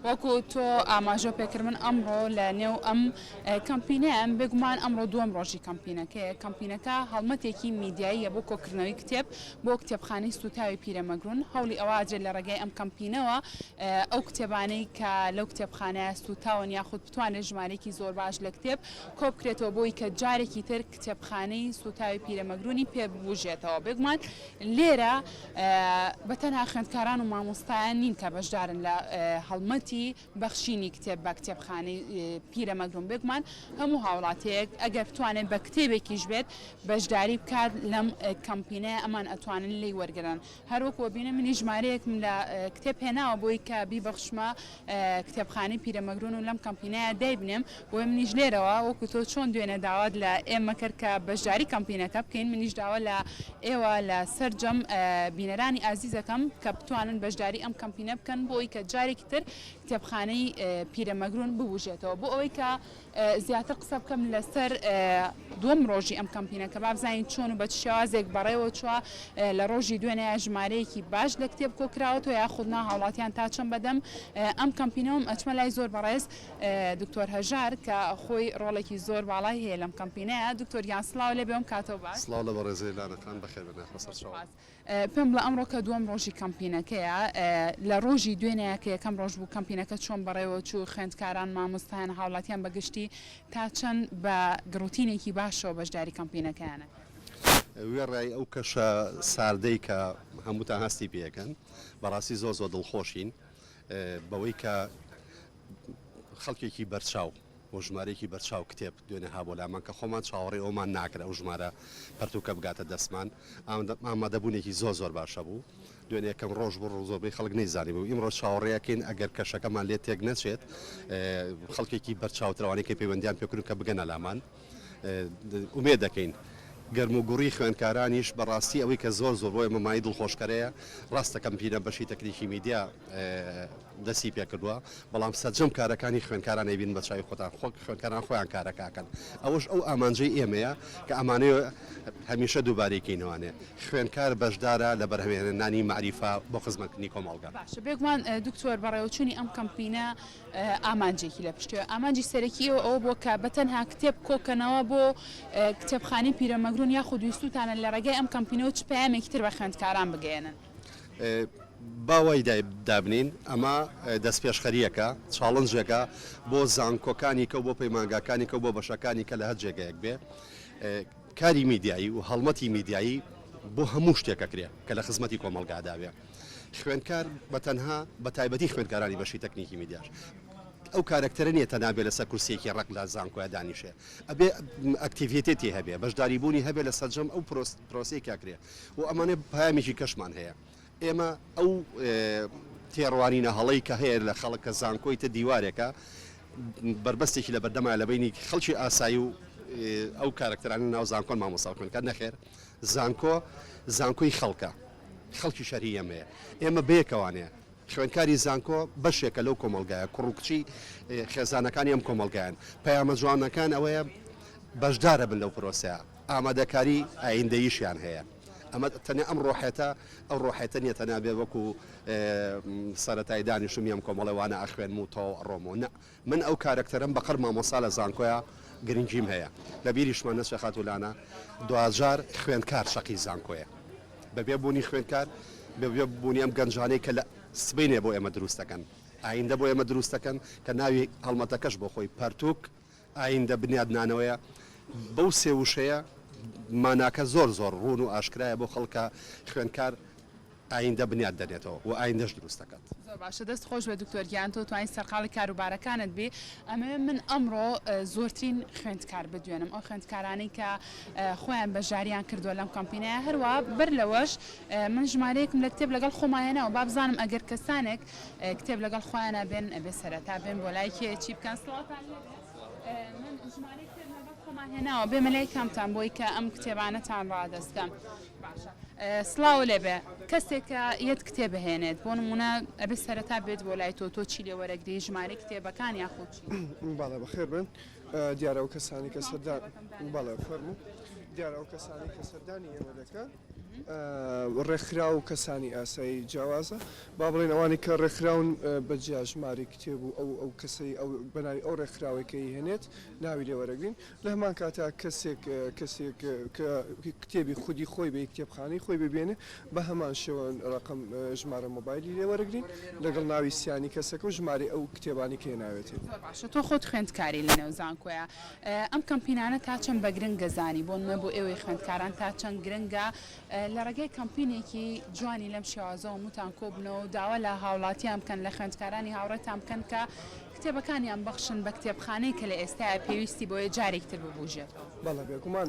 وەکو تۆ ئاماژە پێکرد من ئەمڕۆ لە نێو ئەم کەمپینەیەم، بێگومان ئەمڕۆ دووەم ڕۆژی کەمپینەکەیە، کەمپینەکە هەڵمەتێکی میدیاییە بۆ کۆکردنەوەی کتێب بۆ کتێبخانەی سووتاوی پیرەمەگرون، هەوڵی ئەوە ئەدرێت لە ڕێگای ئەم کەمپینەوە ئەو کتێبانەی کە لەو کتێبخانەیە سووتاون یاخود بتوانرێت ژمارەیەکی زۆر باش لە کتێب کۆبکرێتەوە بۆی کە جارێکی تر کتێبخانەی سووتاوی پیرەمەگرونی پێ ببوژێتەوە، بێگومان لێرە بە تەنها خوێندکاران و مامۆستایان نین کە بەشدارن لە هەڵمەتی بەخشینی کتێب بە کتێبخانەی پیرەمەگرون، بێگومان هەموو هاوڵاتیەک ئەگەر بتوانێت بە کتێبێکیش بێت بەشداری بکات لەم کەمپینەیە ئەمان ئەتوانن لێی وەرگرن. هەر وەکو ئەبینن منیش ژمارەیەکم لە کتێب هێناوە بۆی کە بیبەخشمە کتێبخانەی پیرەمەگرون و لەم کەمپینەیە دایبنێم بۆیە منیش لێرەوە وەکو تۆ چۆن دوێنێ داوات لە ئێمە کرد کە بەشداری کەمپینەکە بکەین منیش داوا لە ئێوە لە سەرجەم بینەرانی ئازیزەکەم کە بتوانن بەشداری ئەم کەمپینە بکەن بۆ ئەوی کە جارێکی تر کتێبخانەی پیرەمەگرون ببوژێتەوە بۆ ئەوەی کە زیاتر قسە بکەم لەسەر دووەم ڕۆژی ئەم کەمپینە کە با بزانین چۆن و بە چ شێوازێک بەڕێوە چووە لە ڕۆژی دوێنێ ژمارەیەکی باش لە کتێب کۆکراوەتەوە یاخود نا هاوڵاتیان تا چەند بەدەم ئەم کەمپینەوەم ئەچمە لای زۆر بەڕێز دکتۆر هەژار کە خۆی ڕۆڵێکی زۆر باڵای هەیە لەم کەمپینەیە دکتۆر گیان سڵاو لێ بێ ئەم کاتەو باش. سڵاو لە بەڕێزی لانە خان بەخێر بێن ئاخۆ سەرچاوە. پێم بڵێ ئەمڕۆ کە دووەم ڕۆژی کەمپینەکەیە، لە ڕۆژی دوێنێ کە یەکەم ڕۆژ بوو کەمپینەکە چۆن بەڕێوە چوو، خوێندکاران، مامۆستایان، هاوڵاتیان بە گشتی تا چەند بە گڕوتینێکی باشەوە بەشداری کەمپینەکەیان ئەکرد؟ وێڕای ئەو کەشە ساردەی کە هەمووتان هەستی پێ ئەکەن، بەڕاستی زۆر زۆر دڵخۆشین بەوەی کە خەڵکێکی بەرچاو و ژمارەیەکی بەرچاو کتێب دوێنێ هابووە لامان کە خۆمان چاوەڕێی ئەوەمان ناکرد ئەو ژمارە پەرتووکە بگاتە دەستمان. ئامادەبوونێکی زۆر زۆر باشە بوو. دوێنێ یەکەم ڕۆژ بوو زۆربەی خەڵک نەیزانیبوو. ئیمڕۆ چاوەڕێ ئەکەین ئەگەر کەشەکەمان لێ تێک نەچێت خەڵکێکی بەرچاوتر ئەوانەی کە پەیوەندیان پێکردوون کە بگەنە لامان. ئومێد دەکەین گەرموگوڕی خوێندکارانیش بەڕاستی ئەوەی کە زۆر زۆر بۆ ئێمە مایەی دڵخۆشکەرەیە ڕاستە کەمپینە بەشی تەکنیکی میدیا دەستی پێکردووە بەڵام سەرجەم کارەکانی خوێندکاران ئەیبینن بە چاوی خۆتان خۆ خوێندکاران خۆیان کارەکە ئەکەن ئەوەش ئەو ئامانجەی ئێمەیە کە ئەمانەوێ هەمیشە دووبارەی کەینەوانێ خوێندکار بەشدارە لە بەرهەمهێنانی مەعریفە بۆ خزمەتکردنی کۆمەڵگە. باشە بێگومان دکتۆر بەڕێوەچوونی ئەم کەمپینە ئامانجێکی لە پشتەوەیە ئامانجی سەرەکی ئێوە ئەوە بووە کە بە تەنها کتێب کۆکەنەوە بۆ کتێبخانەی پیرەمەگرون یاخود ویستووتانە لە ڕێگای ئەم کەمپینەوە چ پەیامێکی تر بە خوێندکاران بگەیەنن؟ با وای دابنێین ئەمە دەستپێشخەرییەکە، challenge ێکە بۆ زانکۆکانی کە و بۆ پەیمانگاکانی کە و بۆ بەشەکانی کە لە هەر جێگەیەک بێ کاری میدیایی و هەڵمەتی میدیایی بۆ هەموو شتێک ئەکرێ کە لە خزمەتی کۆمەڵگادا بێ. خوێندکار بە تەنها بە تایبەتی خوێندکارانی بەشی تەکنیکی میدیاش ئەو کارەکتەرە نییە تەنها بێ لەسەر کورسییەکی ڕەق لە زانکۆیا دانیشێ ئەبێ activity ی هەبێ بەشداریبوونی هەبێ لە سەرجەم ئەو پرۆسەی کە ئەکرێ و ئەمانە پەیامێکی کەشمان هەیە ئێمە ئەو تێڕوانینە هەڵەی کە هەیە لە خەڵک کە زانکۆی تە دیوارێکە بەربەستێکی لە بەردەما لە بینی خەڵکی ئاسایی و ئەو کارەکتەرانە ناو زانکۆن مامۆستا و خوێندکار نەخێر زانکۆ زانکۆی خەڵکە خەڵکی شەری ئێمەیە ئێمە بەیەکەوانێ خوێندکاری زانکۆ بەشێکە لەو کۆمەڵگایە کوڕ و کچی خێزانەکانی ئەم کۆمەڵگایان پەیامە جوانەکان ئەوەیە بەشدارە بن لەو پرۆسەیە ئامادەکاری ئایندەییشیان هەیە. ئەمە تەنیا ئەم ڕۆحێتە، ئەو ڕۆحێتە نییە تەنیا بێ وەکو سەرەتای دانیشتم یەم کۆمەڵێ وانە ئەخوێنم و تەواو ئەڕۆمەوە. نا، من ئەو کارەکتەرەم بەقەر مامۆستا لە زانکۆیا گرنگیم هەیە. لە بیریشمان نەچێ خاتوو لانە، دواجار خوێندکار چەقی زانکۆیە. بەبێ بوونی خوێندکار، بەبێ بوونی ئەم گەنجانەی کە لە سبەینێ بۆ ئێمە دروست دەکەن، ئایندە بۆ ئێمە دروست دەکەن، کە ناوی هەڵمەتەکەش بۆ خۆی پەرتووک، ئایندە بنیادنانەوەیە، بەو سێ وشەیە ماناکە زۆر زۆر ڕوون و ئاشکرایە بۆ خەڵک کە خوێندکار ئایندە بنیاد دەنێتەوە و ئایندەش دروست دەکات. زۆر باشە دەست خۆش بێت دکتۆر گیان تۆ توانی سەرقاڵی کاروبارەکانت بی ئەمەوێ من ئەمڕۆ زۆرترین خوێندکار بدوێنم ئەو خوێندکارانەی کە خۆیان بەشداریان کردووە لەم کەمپینەیە هەروە بەر لەوەش من ژمارەیەکم لە کتێب لەگەڵ خۆما هێناوە با بزانم ئەگەر کەسانێک کتێب لەگەڵ خۆیانا بێن ئەبێ سەرەتا بێن بۆ لای کێ چی بکەن سڵاوتان لێبێ من ژمارەی کتێب لەگەڵ خۆما هێناوە بێمە لای کامتان بۆی کە ئەم کتێبانەتان ڕادەست کەم باشە سڵاو لێبێ کەسێک کە یەت کتێب بهێنێت بۆ نمونە ئەبێ سەرەتا بێت بۆ لای تۆ تۆ چی لێ وەرەگری ژمارەی کتێبەکان یاخود چی بەڵێ بەخێر بن دیارە ئەو کەسانی کە سەردان بەڵێ فەرموو دیارە ئەو کەسانی کە سەردانی ئێمە دەکەن. ڕێکخراو و کەسانی ئاسایی جیاوازە با بڵێین ئەوانەی کە ڕێکخراون بە جیا ژمارەی کتێب و ئەو ئەو کەسەی ئەو بە ناوی ئەو ڕێکخراوەی کە ئەیهێنێت ناوی لێ وەرەگرین لە هەمان کاتا کەسێک کەسێک کە کتێبی خودی خۆی بە کتێبخانەی خۆی ببێنێ بە هەمان شێوە ڕەقەم ژمارە مۆبایلی لێ وەرەگرین لەگەڵ ناوی سیانی کەسەکە و ژمارەی ئەو کتێبانەی کە هێناوێتی. زۆر باشە تۆ خۆت خوێندکاری لە نێو زانکۆیە ئەم کەمپینانە تا چەند بە گرنگ دەزانی بۆ نمونە بۆ ئێوەی خوێندکاران تا چەند گرنگە لە ڕێگای کەمپینێکی جوانی لەم شێوازەوە هەمووتان کۆبنەوە و داوا لە هاوڵاتیان بکەن لە خوێندکارانی هاوڕێتان بکەن کە کتێبەکانیان بەخشن بە کتێبخانەی کە لە ئێستایا پێویستی بۆیە جارێکی تر ببوژێتەوە. بەڵێ بێگومان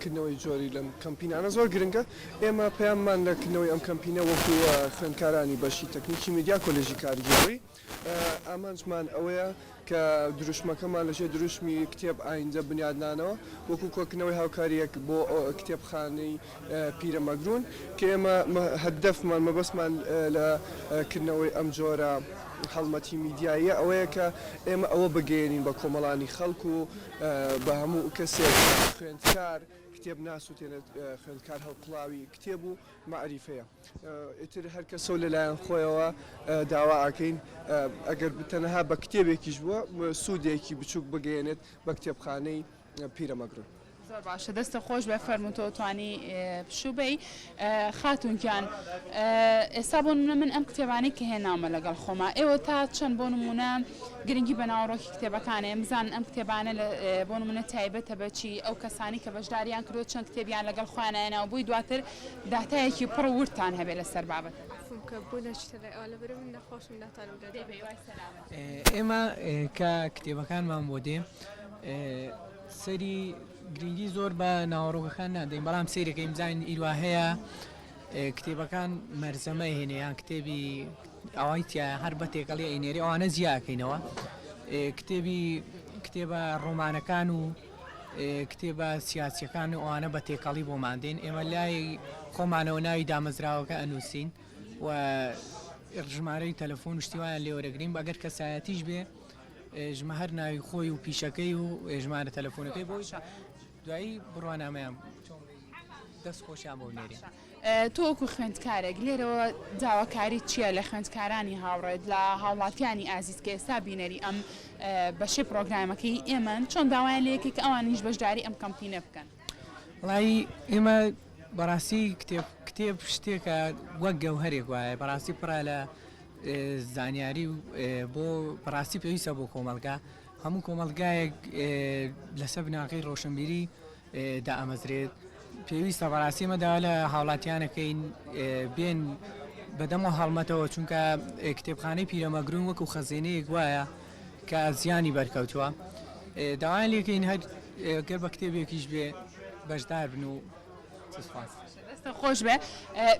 کردنەوەی جۆری لەم کەمپینانە زۆر گرنگە، ئێمە پەیاممان لە کردنەوەی ئەم کەمپینە وەکو خوێندکارانی بەشی تەکنیکی میدیا کۆلێژی کارگێڕی ئامانجمان ئەوەیە کە دروشمەکەمان لەژێر دروشمی کتێب ئایندە بنیادنانەوە وەکو کۆکردنەوەی هاوکارییەک بۆ کتێبخانەی پیرەمەگرون کە ئێمە هەدەفمان مەبەستمان لە کردنەوەی ئەم جۆرە هەڵمەتی میدیاییە ئەوەیە کە ئێمە ئەوە بگەیەنین بە کۆمەڵانی خەڵک و بە هەموو کەسێک خوێندکار کتێب ناسوتێنێت خوێندکار هەڵقوڵاوی کتێب و مەعریفەیە. ئیتر هەر کەسەو لەلایەن خۆیەوە داوا ئەکەین ئەگەر تەنها بە کتێبێکیش بووە سوودێکی بچووک بگەیەنێت بە کتێبخانەی پیرەمەگرون. زۆر باشە دەستت خۆش بێ فەرموو تۆ توانی پشوو بەی خاتوون گیان ئێستا بۆ نمونە من ئەم کتێبانەی کە هێناومە لەگەڵ خۆما ئێوە تا چەند بۆ نمونە گرنگی بە ناوەڕۆکی کتێبەکانێ بزانن ئەم کتێبانە بۆ نمونە تایبەتە بە چی ئەو کەسانی کە بەشداریان کردووە چەند کتێبیان لەگەڵ خۆیان هێناوە بۆی دواتر داتایەکی پڕ و وردتان هەبێ لەسەر بابەتەکە. عەفوم کە بۆ نەچیتە لای ئەوان لەبەرئەوەی من نەخۆشم ناتوانم لێت دەی بەهیوای سەلامەتی. ئێمە کە کتێبەکانمان بۆ دێ سەیری گرنگی زۆر بە ناوەڕۆکەکان نادەین بەڵام سەیرەکەین بزانین ئیروا هەیە کتێبەکان مەرزەمە هێنێ یان کتێبی ئەوای تایە هەر بە تێکەڵی ئەینێری ئەوانە جیاکەینەوە کتێبی کتێبە ڕۆمانەکان و کتێبە سیاسیەکان و ئەوانە بە تێکەڵی بۆمان دێن ئێمە لای خۆمانەوە ناوی دامەزراوەکە ئەنووسین و ژمارەی تەلەفۆن و شتی وایان لێ وەرەگرین ئەگەر کەسایەتیش بێ ژمە هەر ناوی خۆی و پیشەکەی و ژمارە تەلەفۆنەکەی بۆی دوایی بڕوانامەیان دەست خۆشیان بۆ نێرین. تۆ وەکو خوێندکارێک لێرەوە داواکاریت چییە لە خوێندکارانی هاوڕێت لە هاوڵاتیانی ئازیز کە ئێستا بینەری ئەم بەشەی پڕۆگرامەکەی ئێمەن چۆن داوایان لێ یەکەی کە ئەوانیش بەشداری ئەم کەمپینە بکەن؟ وەڵایی ئێمە بەڕاستی کتێب کتێب شتێکە وەک گەوهەرێک وایە بەڕاستی پڕە لە زانیاری و بۆ بەڕاستی پێویستە بۆ کۆمەڵگا هەموو کۆمەڵگایەک لەسەر بناغەی ڕۆشنبیری دائەمەزرێت پێویستە بەڕاستی ئێمە داوا لە هاوڵاتیانەکەین بێن بەدەمەوە هەڵمەتەوە چونکە کتێبخانەی پیرەمەگرون وەکو خەزێنەیەک وایە کە زیانی بەرکەوتووە داوایان لێکەین هەر گەر بە کتێبێکیش بێ بەشدار بن و سپاس. دەستت خۆش بێ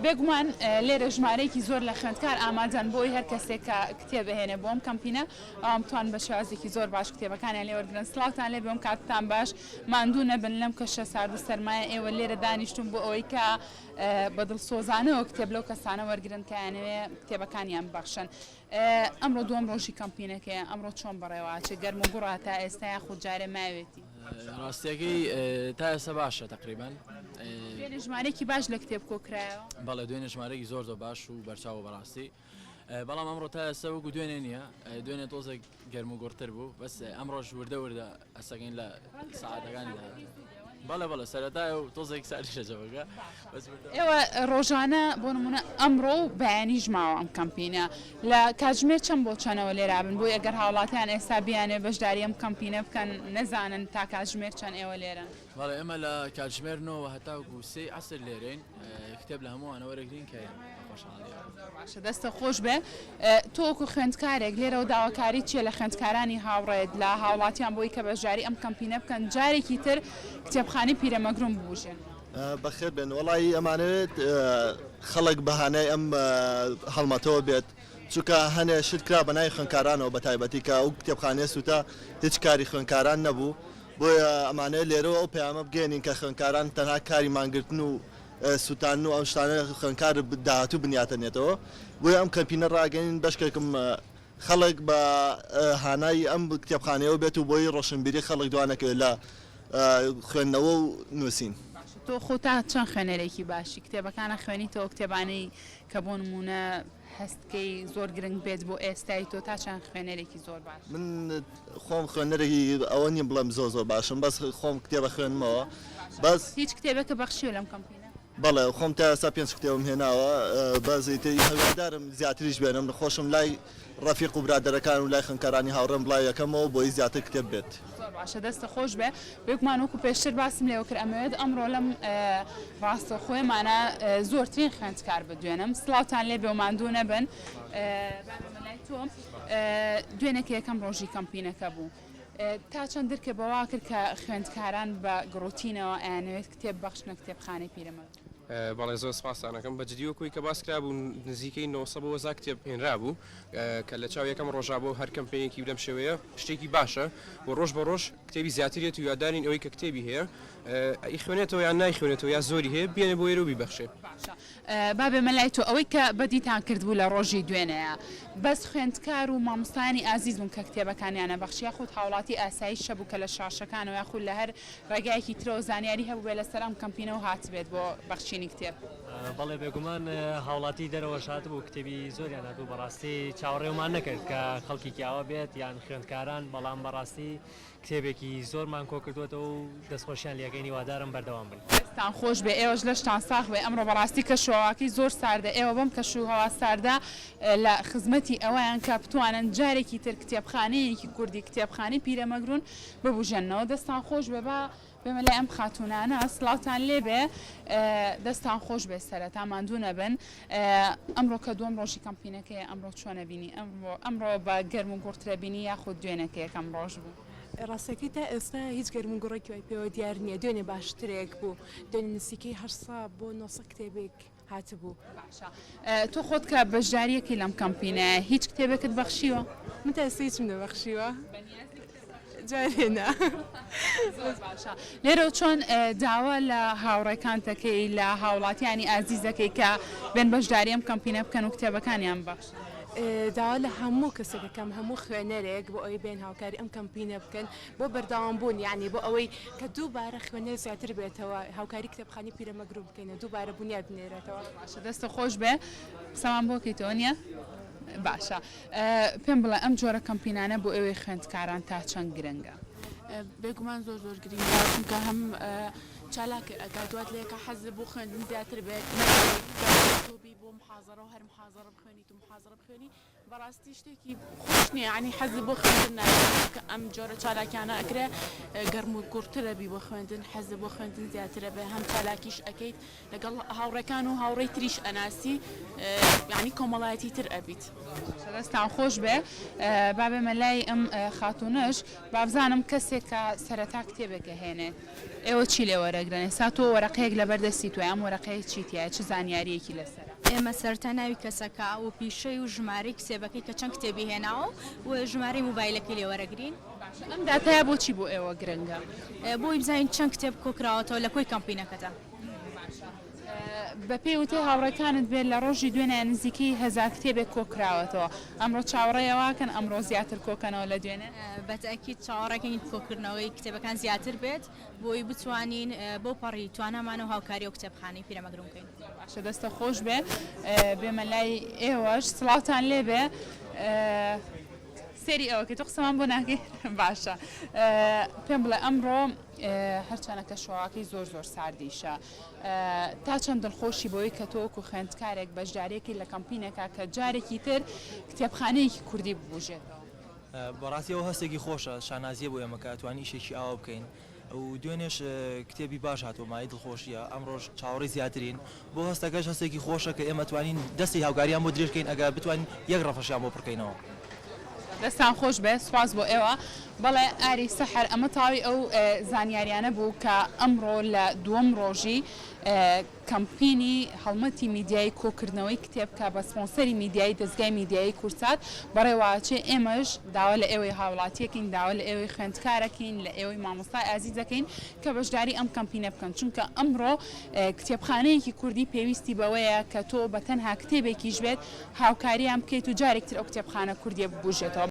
بێگومان لێرە ژمارەیەکی زۆر لە خوێندکار ئامادەن بۆی هەر کەسێک کە کتێب ئەهێنێ بۆ ئەم کەمپینە ئەوان بتوان بە شێوازێکی زۆر باش کتێبەکانیان لێ وەرگرن سڵاوتان لێ بێ کاتتان باش ماندوو نەبن لەم کەشە سارد و سەرمایە ئێوە لێرە دانیشتون بۆ ئەوەی کە بە دڵسۆزانەوە کتێب لەو کەسانە وەرگرن کە یانەوێ کتێبەکانیان ببەخشن ئەمڕۆ دووەم ڕۆژی کەمپینەکەیە ئەمڕۆ چۆن بەڕێوە ئەچێت گەرم و گوڕە تا ئێستا یاخود جارێ ماوێتی؟ ڕاستیەکەی تا ئێستا باشە تەقریبەن. دوێنێ ژمارەیەکی باش لە کتێب کۆکرایەوە؟ بەڵێ دوێنێ ژمارەیەکی زۆر زۆر باش و بەرچاو بەڕاستی بەڵام ئەمڕۆ تا ئێستا وەکو دوێنێ نییە دوێنێ تۆزێک گەرم و گوڕتر بوو بەس ئەمڕۆش وردە وردە ئەسەکەین لە سەعاتەکانی داهاتوو. بەڵێ بەڵێ سەرەتایە و تۆزێک ساریشە جەوەکە بەس وردە. ئێوە ڕۆژانە بۆ نمونە ئەمڕۆ و بەیانیش ماوە ئەم کەمپینە لە کاتژمێر چەند بۆ چەنەوە لێرابن بۆی ئەگەر هاوڵاتیان ئێستا بیانەوێ بەشداری ئەم کەمپینە بکەن نەزانن تا کاتژمێر چەند ئێوە لێرەن؟ بەڵێ ئێمە لە کاتژمێر نۆوە هەتاوەکو سێی عەسر لێرەین کتێب لە هەمووانە وەرەگرین کە بە خۆشحاڵیەوە. زۆر باشە دەستت خۆش بێ تۆ وەکو خوێندکارێک لێرەوە داواکاریت چیە لە خوێندکارانی هاوڕێت لە هاوڵاتیان بۆی کە بەشداری ئەم کەمپینە بکەن جارێکی تر کتێبخانەی پیرەمەگرون ببوژێن؟ بەخێر بێن وەڵایی ئەمانەوێت خەڵک بە هانای ئەم هەڵمەتەوە بێت چونکە هەنێ شت کرا بە ناوی خوێندکارانەوە بە تایبەتی کە ئەو کتێبخانەیە سووتا هیچ کاری خوێندکاران نەبوو بۆیە ئەمانەوێت لێرەوە ئەو پەیامە بگەیەنین کە خوێندکاران تەنها کاری مانگرتن و سوتاندن و ئەم شتانە خوێندکار داهاتوو بنیاتەنێتەوە بۆیە ئەم کەمپینە ڕاگەین بەشکێکم خەڵک بە هانای ئەم کتێبخانەیەوە بێت و بۆی ڕۆشنبیری خەڵک دوانەکەوێت لە خوێندنەوە و نووسین. تۆ خۆ تا چەند خوێنەرێکی باشی؟ کتێبەکان ئەخوێنیتەوە کتێبانەی کە بۆ نموونە هەست کەی زۆر گرنگ بێت بۆ ئێستای تۆ تا چەند خوێنەرێکی زۆر باش؟ من خۆم خوێنەرێکی ئەوە نیم بڵێم زۆر زۆر باشم بەس خۆم کتێب ئەخوێنمەوە بەس. هیچ کتێبێکت بەخشیوە لەم کەمپینە؟ بەڵێ خۆم تا ئێستا پێنج کتێبم هێناوە بەس ئیتر هیوادارم زیاتریش بێنم خۆشم لای ڕەفیق و برادەرەکان و لای خوێندکارانی هاوڕێم بڵاوی ئەکەمەوە بۆی زیاتر کتێب بێت. زۆر باشە دەستت خۆش بێ بێگومان وەکو پێشتر باسم لێوە کرد ئەمەوێت ئەمڕۆ لەم ڕاستەوخۆیەمانە زۆرترین خوێندکار بدوێنم سڵاوتان لێ بێ و ماندوو نەبن با بێمە لای تۆ دوێنێ کە یەکەم ڕۆژی کەمپینەکە بوو تا چەند درکت بەوە کرد کە خوێندکاران بە گڕوتینەوە ئەیانەوێت کتێب ببەخشنە کتێبخانەی پیرەمەگرون؟ بەڵێ زۆر سپاستان ئەکەم. بە جدی وەکو کە باس کرابوو نزیکەی 900 بۆ هەزار کتێب هێنرابوو کە لە چاو یەکەم ڕۆژا بۆ هەر کەمپەینێکی لەم شێوەیە شتێکی باشە و ڕۆژ بە ڕۆژ کتێبی زیاتر یەت و یادارین ئەوەی کە کتێبی هەیە ئەیخوێنێتەوە یان نایخوێنێتەوە یا زۆری هەیە بێنێ بۆ ئێرە و بیبەخشێ. باشە با بێمە لای تۆ ئەوەی کە بەدیتان کردبوو لە ڕۆژی دوێنێیا بەس خوێندکار و مامۆستایانی ئازیز بوون کە کتێبەکانیان ئەبەخشی یاخود هاوڵاتی ئاساییش هەبوو کە لە شاشەکانەوە یاخود لە هەر ڕێگایەکی ترەوە زانیاری هەبووبێت لەسەر ئەم کەمپینە و هاتبێت بۆ بەخشینی کتێب؟ بەڵێ بێگومان هاوڵاتی دەرەوەش هاتبوو کتێبی زۆریان هاتبوو بەڕاستی چاوەڕێومان نەکرد کە خەڵکێکی ئاوا بێت یان خوێندکاران بەڵام بەڕاستی کتێبێکی زۆرمان کۆکردووەتەوە و دەستخۆشیان لێکەین هیوادارم بەردەوام بن. دەستتان خۆش بێ ئێوەش لەشتان ساغ بێ ئەمڕۆ بەڕاستی کەشوهەواکەی زۆر ساردە ئێوە بەم کەشوهەوا ساردە لە خزمەتی ئەوەیان کە بتوانن جارێکی تر کتێبخانەیەکی کوردی کتێبخانەی پیرەمەگرون ببوژێننەوە دەستتان خۆش بێ با بێمە لای ئەم خاتوونانە سڵاوتان لێبێ دەستتان خۆش بێ سەرەتا ماندوو نەبن ئەمڕۆ کە دووەم ڕۆژی کەمپینەکەیە ئەمڕۆ چۆنە بینی ئەمڕۆ ئەمڕۆ بە گەرم و گوڕترە بینی یاخود دوێنێ کە یەکەم ڕۆژ بوو؟ ڕاستەکەی تا ئێستا هیچ گەرم و گوڕێکی وای پێوە دیار نییە دوێنێ باشترێک بوو دوێنێ نزیکەی 800 بۆ 900 کتێبێک هاتبوو. باشە تۆ خۆت کە بەشداریەکی لەم کەمپینە هیچ کتێبێکت بەخشیوە؟ من تا ئێستا هیچم نەبەخشیوە. جارێ نا. زۆر باشە لێرەوە چۆن داوا لە هاوڕێکانت دەکەی لە هاوڵاتیانی ئازیز دەکەی کە بێن بەشداری ئەم کەمپینە بکەن و کتێبەکانیان ببەخشن؟ داوا لە هەموو کەسێک دەکەم هەموو خوێنەرێک بۆ ئەوەی بێن هاوکاری ئەم کەمپینە بکەن بۆ بەردەوام بوون یانی بۆ ئەوەی کە دووبارە خوێنەر زیاتر بێتەوە هاوکاری کتێبخانەی پیرەمەگرون بکەین و دووبارە بونیاد بنێرێتەوە. باشە دەستت خۆش بێ قسەمان بۆ کەیتەوە نیە؟ باشە پێم بڵێ ئەم جۆرە کەمپینانە بۆ ئێوەی خوێندکاران تا چەند گرنگە؟ بێگومان زۆر زۆر گرنگە چونکە هەم چالاک ئەکات وات لێکا حەزت بۆ خوێندن زیاتر بێت نەک تۆ بی بۆ محازەرە و هەر محازەرە بخوێنیت و محازەرە بخوێنی بەڕاستی شتێکی خۆش نییە یانی حەزت بۆ خوێندن نابێت کە ئەم جۆرە چالاکیانە ئەکرێ گەرم و گوڕترە بی بۆ خوێندن حەزت بۆ خوێندن زیاترە بێ هەم چالاکیش ئەکەیت لەگەڵ هاوڕێکان و هاوڕێی تریش ئەناسی یانی کۆمەڵایەتی تر ئەبیت. باشە دەستتان خۆش بێ با بێمە لای ئەم خاتوونەش بابزانم کەسێک کە سەرەتا کتێبێک ئەهێنێت ئێوە چی لێ وەرەگرن ئێستا تۆ وەرەقەیەک لەبەر دەستی تۆیە ئەم وەرەقەیە چی تیایە چ زانیارییەکی لەسەرە؟ ئێمە سەرەتا ناوی کەسەکە و پیشەی و ژمارەی کتێبەکەی کە چەند کتێبی هێناوە و ژمارەی موبایلەکەی لێ وەرەگرین. باشە ئەم داتایە بۆچی بۆ ئێوە گرنگە؟ بۆی بزانین چەند کتێب کۆکراوەتەوە لە کۆی کەمپینەکەدا. باشە بەپێی وتەی هاوڕێکانت بێت لە ڕۆژی دوێنێ نزیکەی هەزار کتێبێک کۆکراوەتەوە ئەمڕۆ چاوەڕێی ئەوەکەن ئەمڕۆ زیاتر کۆکەنەوە لە دوێنێ؟ بەتەئکید چاوەڕێکەین کۆکردنەوەی کتێبەکان زیاتر بێت بۆی بتوانین بەو پەڕی توانامانەوە هاوکاری ئەو کتێبخانەی پیرەمەگرون بکەین. زۆر باشە دەستت خۆش بێ بێمە لای ئێوەش سڵاوتان لێبێ سێری ئەوە کە تۆ قسەمان بۆ ناکەی باشە پێم بڵێ ئەمڕۆ هەرچەنە کەشوهەواکەی زۆر زۆر ساردیشە تا چەند دڵخۆشی بەوەی کە تۆ وەکو خوێندکارێک بەشداریەکەی لە کەمپینێکا کە جارێکی تر کتێبخانەیەکی کوردی ببوژێتەوە؟ بەڕاستی ئەوە هەستێکی خۆشە شانازیە بۆ ئێمە کە ئەتوانین ئیشێکی ئاوا بکەین و دوێنێش کتێبی باش هاتووە مایەی دڵخۆشیە ئەمڕۆش چاوەڕێی زیاترین بۆ هەستەکەش هەستێکی خۆشە کە ئێمە توانین دەستی هاوکاریان بۆ درێژ کەین ئەگەر بتوانین یەک ڕەفەشیان بۆ پڕکەینەوە. دەستان خۆش بێت سوپاس بۆ ئێوە. بەڵێ ئاری سەحەر ئەمە تەواوی ئەو زانیاریانە بوو کە ئەمڕۆ لە دووەم ڕۆژی کەمپینی هەڵمەتی میدیایی کۆکردنەوەی کتێب کە بە سپۆنسەری میدیایی دەزگای میدیایی کوردسات بەڕێوەئەچێ ئێمەش داوا لە ئێوەی هاوڵاتیەکەین داوا لە ئێوەی خوێندکارەکەین لە ئێوەی مامۆستای ئازیز دەکەین کە بەشداری ئەم کەمپینە بکەن چونکە ئەمڕۆ کتێبخانەیەکی کوردی پێویستی بەوەیە کە تۆ بە تەنها کتێبێکیش بێت هاوکاریان بکەیت و جارێک تر ئەو کتێبخانە کوردیە ببوژێتەوە.